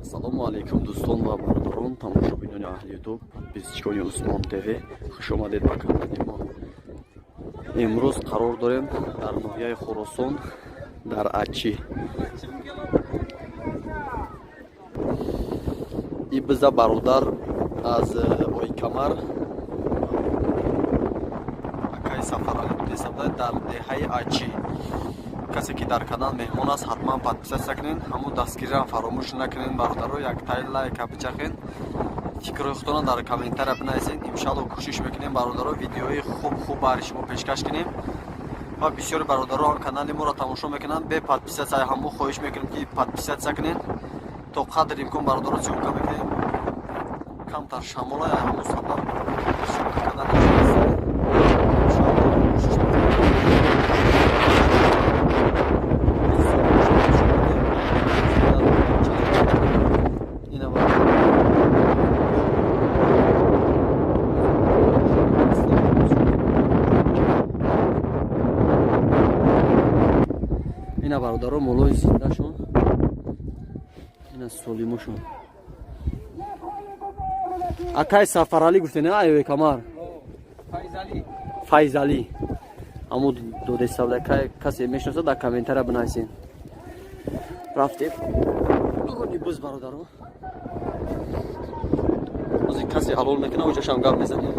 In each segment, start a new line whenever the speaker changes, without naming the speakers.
Ассалому алайкум, дӯстон ва бародарон, тамошобинони аҳли Ютуб, подписчикони Усмон ТВ, хуш омадед ба канали мо. Имрӯз қарор дорем дар ноҳияи Хуросон, дар Ачи. Ибиза бародар аз Ойкамар акаи Сафаралӣ будесабда дар деҳаи Ачи. Касе ки дар канал меҳмон аст, ҳатман подписаться кунед, ҳамун дастгириам фаромӯш накунед, бародаро, як тай лайка бичахед, фикрҳои худтонро дар комментария бинависед. Иншалло, кӯшиш мекунем, бародаро, видеои хуб хуб барои шумо пешкаш кунем. Ва бисёри бародаро канали моро тамошо мекунанд бе подписаться, ҳамун хоҳиш мекунем, ки подписаться кунед. То қадри имкон, бародаро, съёмка мекунем. Камтар шамола, ҳамун сабаб съёмка кардан кӯшиш мекунем. Ина ина бародаро, молои зиндашон, ина солимошон. Акай Сафаралӣ гуфте, не айве камар Файзалӣ аму додесавда, касе мешиносад, дар комментария бинависед. Рафтем дуруни буз, бародаро, ози касе ҳалол мекунад, оҷашам гап мезанем.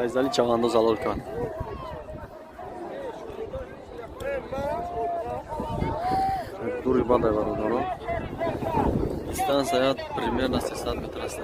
Файзали чавандоз ҳалол кард. Дури бадай, бародаро, дистанция примерно 300 метр аст.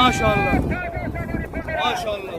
Maşallah. Maşallah.